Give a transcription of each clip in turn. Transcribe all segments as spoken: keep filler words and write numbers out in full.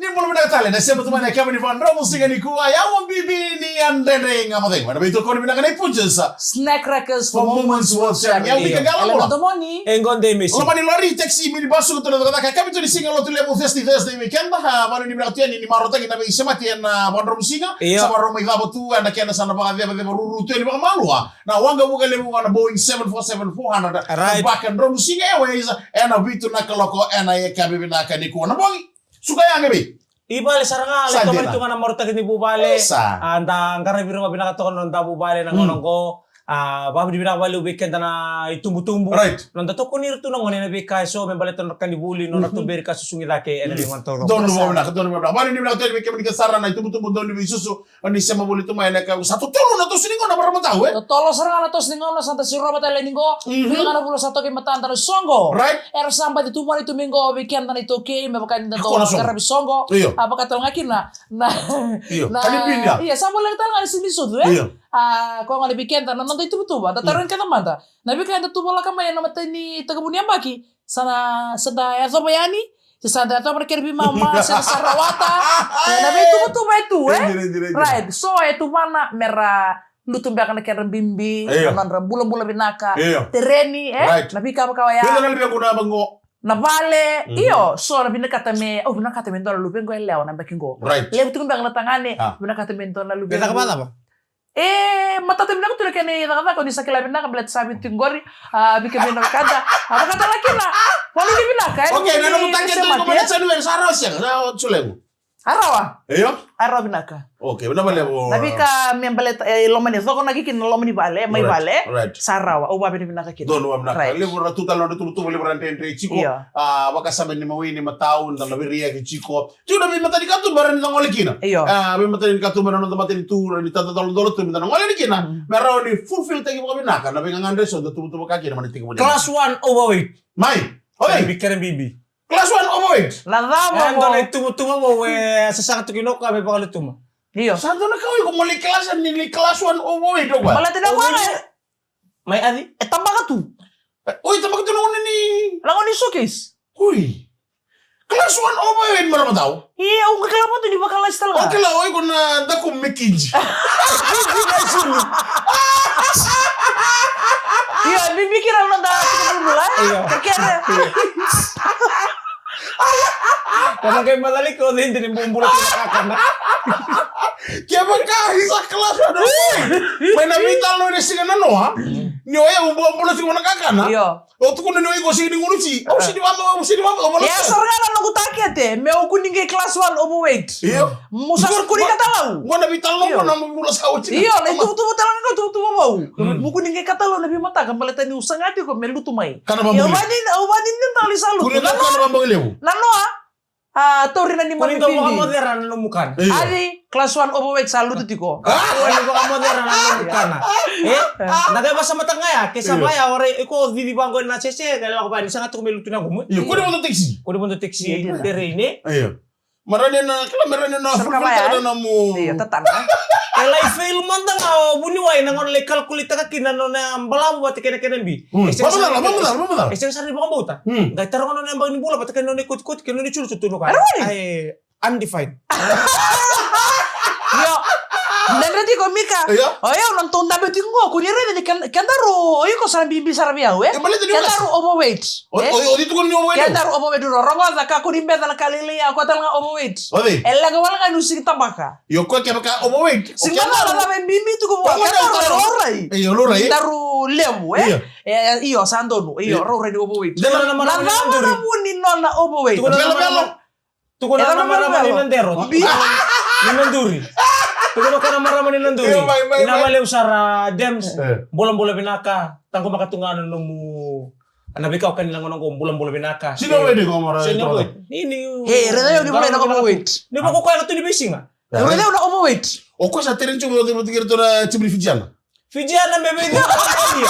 Ni bula vinaka tale, na sema tu mai na kemuni Vakarau Siga nikua, yawa bibi ni a dredre ga mo cegu. Ena veitokoni vinaka nei Punjas. Snack Crackers for moments worth sharing. Yawa Mika Gala, bula. E qo dei misi. Loma ni lori, taxi, minibus, ka tu na cakacaka, ka vitu ni siga lotu levu, Thursday, Thursday weekend. Ah, vanuinui vinaka tu yani ni marautaki na veisemati ena Vakarau Siga. Io. Sa vakarau mai cava tu ena kena sa na vakacevaceva ruru tu yani vakamalua na waqavuka levu ga na Boeing seven four seven four hundred. Right. Vakarau Siga Airways, ena vitu na kaloko ena yakavi vinaka nikua. Na bogi. Suka yaga vei. I vale sara ga, lai tomani tu ga na marautaki ni vuvale. Isa. A, da qaravi ira vakavinaka toka na noda vuvale na gauna qo. A, vakavinavinaka vakalevu vei keda na itubutubu. Right. Noda tokoni ira tu na gone ena veika eso me baleta na nodra ka ni vuli, nodra tuberi ka susugi cake ena veigauna taucoko. Donu vakavinaka, donu vakavinaka. Vakavinavinaka tale vei kemuni kece sara na itubutubu donu veisusu. O ni sema voli tu mai na ka, sa totolo na toso ni gauna, marama tau, e? Totolo sara ga na toso ni gauna, sa da sirova tale ni qo. Mhm. Vei ga na vula sa toka i matada na soqo. Right. Era sa baci tu mai tu mai qo vei keda na iTaukei, me vaka ni da dau qaravi soqo. Io. A, vaka tale ga kina na, io, na, kani pini, a? Ia, sa voleka tale ga na sini sucu, e? Io. A, ko gona vei keda na noda ituvatuva, da tarogi keda mada. Na veika eda tuvalaka mai ena mata ni tekivu ni yabaki, sa na, sa da yacova yani, se sa da yacova na kena veimama, se na sa rawata. Ena veituvatuva e tu, e? Right, right, right. Right. So e tuvana mera lutu beka na kedra bibi, io, na nodra bulabula vinaka, io, tereni, e? Right. Na veika vaka oya. Io, na luvequ na vaqo. Na vale, mhm, io, so na vinakata me, au vinakata me dua na luvequ e lewa na yabaki qo. Right. Levu tiko beka na tagane, a, vinakata me dua na luvequ. E caka vacava? E matata vinaka tu na kena icakacaka, o ni sa kila vinaka baleta sa vitu tiko qori, a, vei kemuni na wekada, a, vakatala kina, vanuinui vinaka, e. Okay, na nomu target tu iko mai na January, sa rawa sega, sa o Julai qo. A rawa. Io? A rawa vinaka. Okay, vinaka vakalevu. Na veika me baleta, e, loma ni cokonaki kina na loma ni vale, mai vale, right, right, sa rawa, au vakavinavinaka kina. Donu vakavinaka. Right. Levu era tu tale na nodra tuvatuva, levu era dredre tiko. Io. A, vakasama ni mawi ni matau, na veiraiyaki tiko. Tu na veimatani katuba era ni da gole kina. Io. A, veimatani katuba na noda matanitu, era ni tadadolodolo tu me da na gole yani kina. Mm. Me rawa ni fulfill taki vakavinaka na veigagadre eso da tuvatuvaka kina mai na tekivu ni. Class one overweight. Mai. Oi. Kerebi, kerebi. Class one overweight. Na cava vou? E dua na ituvatuva vou e sasaga tu kina o koya me vakalutuma. Io. Sa dua na ka o iko mo lai class, ni lai class one overweight o koya. Baleta na koya. Mai Aci? E tabaka tu. Oi, tabaka tu na gauna ni, na gauna ni showcase. Oi. Class one overweight, marama tau. Io, au qai kila vata ni vakalasi tale ga. Au kila, o iko na daku me kiji. Io, bibi kina na noda bula, e? Io. Kakere. Io. Kevaka e macala iko, o cei dina ni bobula tu na kakana? Kevaka isa class one overweight, mai na veitalanoa ni siga nanoa, ni o yau bobula tu na kakana. Io. O tukuna ni o iko sega ni gunu ti. Au sega ni vaba, au sega ni vaba, au vaba. Ia, sara ga na noqu takete, me au kua ni qai class one overweight. Io. Mo sa kua ni katalau. Qo na veitalanoa qo na nomu bula sa oti. Io, na ituvatuva tale ga, ituvatuva vou. Mm. Mo kua ni qai katalau na veimataka, baleta niu saga tiko me lutu mai. Kana vabau levu. Io, vani, au vani ni tali sa lutu. Kua ni kana vabau levu. Nanoa. A, tauri na ni. Kua ni dau vakamocera na nomu kana. Io. Aci, class one overweight sa lutu tiko. A? Kua ni vakamocera na nomu kana. E? Na qai vasamata ga ya, ke sa vaya, ora iko cici vaqo na sese, qai lako vaya, ni sa ga tiko me lutu na gumu. Io, kua ni vodo taxi. Kua ni vodo taxi, io, dina. Tereni. Io. Marani na, kila marani na, fulfilltaka na nomu. Io, tatana. E lai fail mada ga o vuniwai na gauna lai calculatetaka kina na nona balavu vata kei na kena bi. Mm. Vamacala, vamacala, vamacala. E sega sara ni vakabauta. Mm. Qai taroga na nona yabaki ni bula vata kei na nona ikotikoti kei na nona icurucutu na ka. Aroni? Ai, undefined. Io. Dredre tiko Mika. Io. O yau na tou dabe tiko qo, kua ni raica ni ked-, kedaru, o iko sa na bibi sara vei au, e? E, baleta ni kedaru overweight. O, e? O, o, o, tukuna ni overweight. Kedaru overweight, ro-, rogoca ka kua ni beca na ka lailai, a, koya tale ga overweight. O cei? E leqa wale ga niu sega ni tabaka. Io, koya kevaka overweight. Sega ni cava e bibi tiko vua. Kedaru raurai. Io, raurai. Daru levu, e? Io. E, io, sa donu. Io, raurai ni overweight. Na cava na vu ni nona overweight? Tukuna na marama ni Nadero. Ni Naduri. Tukuna o koya na marama ni Naduri. Io, mai, mai, mai. Vinaka vakalevu sara, Dems. E. Bulabula vinaka. Taqomaka tu ga na nomu, na veika o kania na gauna qo, bulabula vinaka. Sega ni overweight qo, marama. Sega ni overweight. Ni, ni. E, raica au ni volai na overweight. Ni vakakoya na tu ni veisiga. Raica au na overweight. O koya sa tereni tiko, o tiko, o tiko, o tiko, o tiko, Fijiana. Fijiana me vei Fijiana.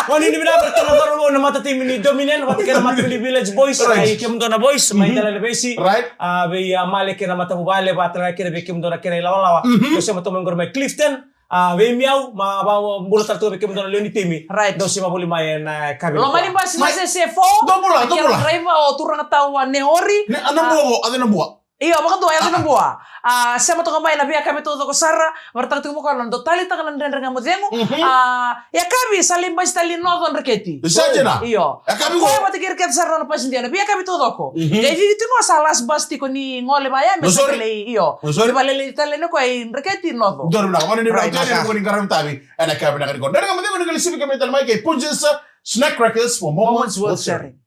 Vanuinui vinaka vei ratou na cauravou na matatimi ni Dominion, vata kei na matatimi ni Village Boys, right, kei kemudou na Boys, mai Delainavesi. Right. A, vei, a, Male kei na matavuvale, vata kei na, vei kemudou na kena ilawalawa. Mhm. Dou sema toka mai qori mai Clifton. A, vei Miau, ma, va, bula tale toka vei kemudou na lewe ni timi. Right. Dou sema voli mai ena, e, kavi. Loma ni basi na S S four. Dou bula, dou bula. Kei na draiva o turaga tau a Neori. Ne, a na bua, a na bua. Io, vakadua, yaco na bua. A, sema toka mai na veiyakavi taucoko sara, vakaraitaka tiko mai o koya na dau taleitaka na Dredre Ga Mo Cegu. Mhm. A, yakavi sa lai basi tale i Noco Dreketi. Sa dina. Io. Yakavi qo. Koya vata kei Dreketi sara na pasidia na veiyakavi taucoko. Mhm. Qai cici tiko sa last bus tiko ni gole vaya me sa lai, io. Ni vakalelei tale ni koya i Dreketi, Noco. Donu vinaka, vani ni vinaka, ni qaravi tavi. Ena yakavi vinaka nikua. Dredre Ga Mo Cegu, ni qai lisivi kemuni tale mai kei Punjas Snack Crackers for moments worth sharing.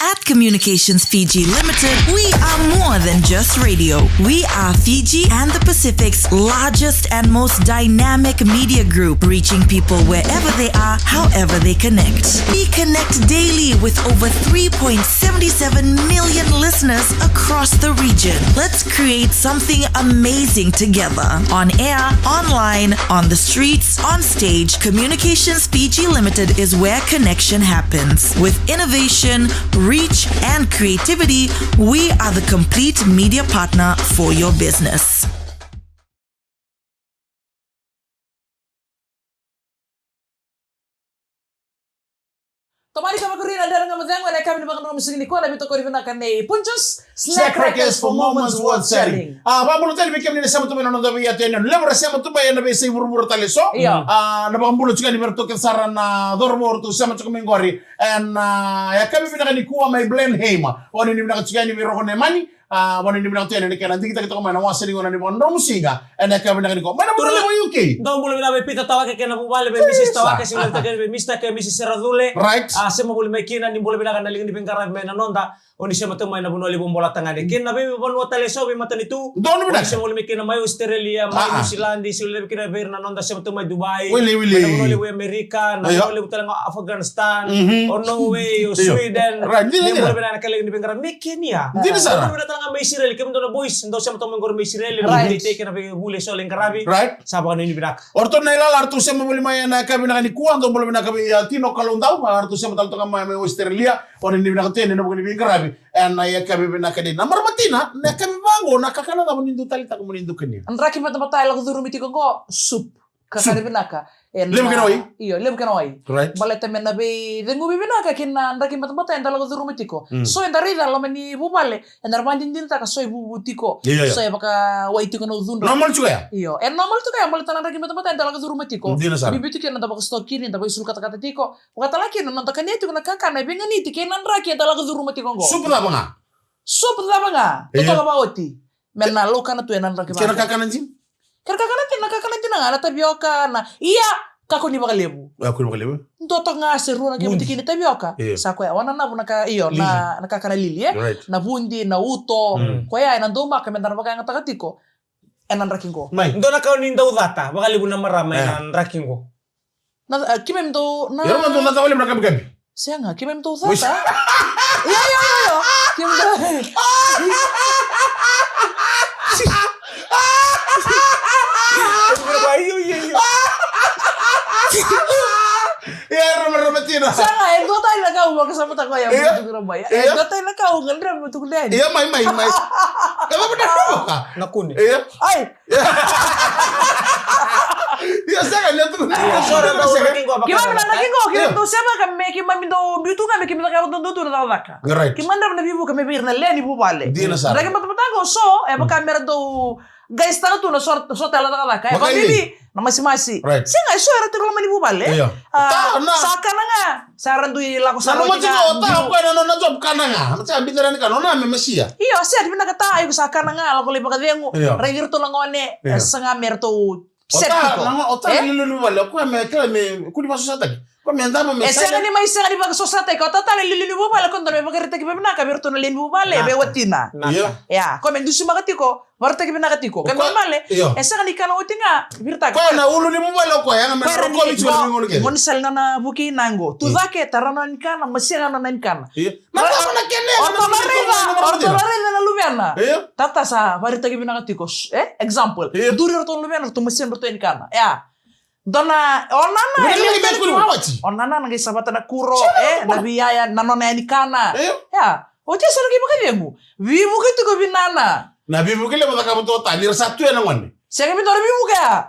At Communications Fiji Limited, we are more than just radio. We are Fiji and the Pacific's largest and most dynamic media group, reaching people wherever they are, however they connect. We connect daily with over three point seven seven million listeners across the region. Let's create something amazing together. On air, online, on the streets, on stage, Communications Fiji Limited is where connection happens. With innovation, reach, and creativity, we are the complete media partner for your business. Tomani ka vakuri na Dredre Ga Mo Cegu ena yakavi ni vakadromu siga nikua, na veitokoni vinaka nei Punjas Snack Crackers for moments worth sharing. A, vakabula tale vei kemuni na sema tu mai na noda veiyatu yani, levu era sema tu mai ena veiyasai vuravura tale eso. Io. A, na vakabula tiko yani vei iratou kece sara na cauravou eratou sema tiko mai qori ena, a, yakavi vinaka nikua mai Blenheim. Vakanuinui vinaka tiko yani vei Roko Nemani. A, vakanuinui vinaka tu yani ena kena digitaki toka mai na wasa ni gauna ni vakadromu siga ena yakavi vinaka nikua. Mai na vanua levu U K. Dou bula vinaka vei Pita Tawake kei na vuvale, vei Missus Tawake, sega ni levu tale kei Mister kei Missus Seracule. Right. A, sema voli mai kina, ni bula vinaka na liga ni veiqaravi mai na noda. O ni sema tu mai na vanua levu Bolatagane. Kei na veivanua tale eso, veimatanitu. Donu vinaka. O ni sema voli mai kina mai Australia, mai New Zealand, sega ni levu kina vei ira na noda sema tu mai Dubai. Wili, wili. Mai na vanua levu Amerika, na vanua levu tale ga Afghanistan, o Norway, o Sweden. Right, dina, dina. Ni bula vinaka na kena liga ni veiqaravi mai Kenya. Dina sara. Ni bula vinaka tale ga mai Isireli, kemudou na boys, dou sema toka mai qori mai Isireli, na veiteitei kei na veivuli eso lai qaravi. Right. Sa vakanuinui vinaka. O ratou na ilala, ratou sema voli mai ena yakavi vinaka nikua, dou bula vinaka vei, a, Tino Kaloudau, a, ratou sema tale toka mai mai Australia, vakanuinui vinaka tu yani ena vuku ni veiqaravi ena yakavi vinaka ni. Na marama tina, na yakavi vaqo, na kakana cava ni dou taleitaka mo ni dou kania? Draki batabata e lako curumi tiko qo, soup. Kakana vinaka. Levu kena wai? Io, levu kena wai. Right. Baleta me na veiceguvi vinaka kei na draki batabata eda lako curuma tiko. Mm. So eda raica loma ni vuvale, eda na vakadinadinataka so e vuvu tiko. Io, io. So e vakawai tiko na ucudra. Normal tiko ya? Io, e normal tiko ya, baleta na draki batabata eda lako curuma tiko. Dina sara. Bibi tiko na noda vakastoki, ni da vaisulakatakata tiko. Vakatale kina na noda kania tiko na kakana e veiganiti kei na draki eda lako curuma tiko qo. Soup cava ga? Soup cava ga? Io. Totoka vakaoti. Me na laukana tu ena draki vaka. Kei na kakana dina? Kei na kakana dina, na kakana dina ga, na tavioka, na, ia, kakua ni vakalevu. Kakua ni vakalevu. Dua toka ga se rua na kemu tiki ni tavioka. Io. Sa koya, o na navu na ka, io, na, na kakana lili, e? Right. Na vudi, na uto. Mm. Koya, ena daumaka, me da na vakayagataka tiko. Ena draki qo. Mai. Dua na ka o ni dau cata, vakalevu na marama, ena draki qo. Na, a, keimami dau, na. Io, keimami dau cata vakalevu na kabikabi. Sega, keimami dau cata. Ia, ia, ia, ia. Keimami dau. Io, io, io. Ia, rama, rama tina. Sega, e dua tale na ka au vakasamataka ya, io. Io. E dua tale na ka au gadreva me tukuna yani. Io, mai, mai, mai. E vakasamataka. Na kune. Io. Ai. Ia sega, ni atu. Keimami na draki qo, keimami dau sevaka me keimami dau biu tu ga me keimami cakava dodonu tu na cakacaka. Right. Keimami drava na veivuke me vei ira na lewe ni vuvale. Dina sara. Draki batabata qo so, e vaka me ra dau qaisitaka tu na so, so tale na cakacaka. E vaka bibi, na masimasi. Right. Sega, e so era tiko loma ni vuvale. Io. A, sa kana ga. Sa ra dui lako sara oti ga. Na nona job kana ga. Na sa biuta na ni kana, o na me masia. Io, sa di vinaka ta, iko sa kana ga, lako lai vakacegu. Io. Raici iratou na gone, e saga me ratou set tiko. O ta na liuliu ni vuvale, o koya me kila me kua ni vakasosataki. Koya me davo me sega ni mai sega ni vakasosataki, o ta tale liuliu ni vuvale, ko dou me vakaraitaki vakavinaka vei iratou na lewe ni vuvale, vei watina. Io. Ia, koya me dusimaka tiko. Vakaraitaki vinaka tiko. Kena ibalebale, io. E sega ni kana oti ga, viritaka. Koya na ulu ni vuvale o koya, ya ga me na rokovi tiko na veigauna kece. Mo ni sali na nona vukei na qo. Tucake, tara nona ni kana, masia ga nona ni kana. Io. Na cava na kena, o ratou na raica, o ratou na raica na luvena. Io. Tata sa vakaraitaki vinaka tiko. E, example. Io. Duri ratou na luvena, ratou masia ratou ni kana. Ia. Dua na, o nana, e levu tale tu. O nana na qai savata na kuro, e, na veiyaya, na nona yani kana. Io. Ia. Oti ya sa na qai vakacegu. Veivuke tiko vei nana. Na veivuke levu cakava tu o ta, ni ra sa tu ena gone. Sega me dua na veivuke ya.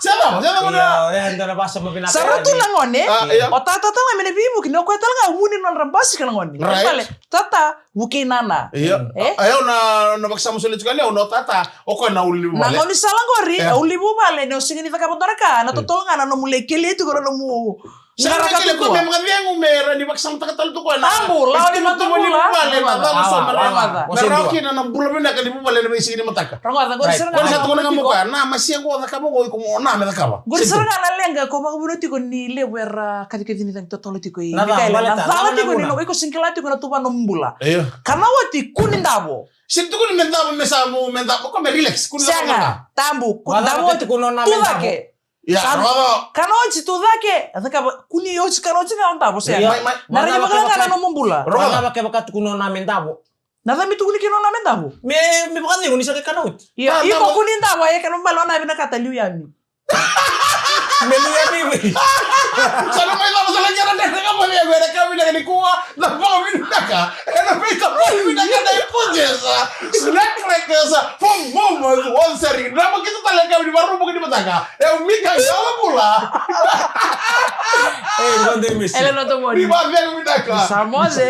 Sa cava, sa cava na. Io, e, da na vasa ma vinaka. Sa ratou na gone. Ah, io. O tata tale ga me na veivuke, ni o koya tale ga vuni nodra basika na gone. Right. Tale, tata, vukei nana. Io. E? Ah, io, na, na vakasama soli tiko ni, o na tata, o koya na ulunivanua. Na gaunisala qori, io, ulunivanua, ni o sega ni cakava dua na ka, na totolo ga na nomu lai kelia tiko na nomu Sa na kele ko me makacegu me ra ni vakasamataka tale tu koya na. Tabu, lawa ni mata bula. Vale na cala so na rawa. Me rawa kina na bula vinaka ni vuvale na veisiga ni mataka. Rogoca, qori sara ga. Qori sa tukuna ga mo koya, na masia qo cakava qo iko mo na me cakava. Qori sara ga na leqa ko vakavuna tiko ni levu era kacikaci ni cagi totolo tiko i Mikaela. Na cala tiko ni no iko singila tiko na tuva no bula. Kana oti kuni davo. Sini tukuni me davo me sa mo me davo ko me relax. Kuni davo. Sega, tabu, kuni davo oti, kuni na me davo. Ia, kana oti tu cake, a cakava, kuni oti, kana oti ga o davo, sega. Mai, mai. Na raica vakalaga na nomu bula. Rogoca. Cava kevaka tukuna o na me davo? Na cava me tukuni kina o na me davo? Me, me vakacegu ni sa kana oti. Ia, iko kuni davo, e kana bale o na vinakata liu yani. Me liu yani, me. Sa na mai cava, sa na kena, kena, kena, kena, kena, kena, kena, Na vakavinaka, ena veika vakavinaka na ipotesa. Snack crackers for moments, one serving. Na makita tale ka ni varubu ka ni mataka. E o Mika Yalabula. Ei, gode misi. Ele no tomoni. Ni vakavinaka. Samoze.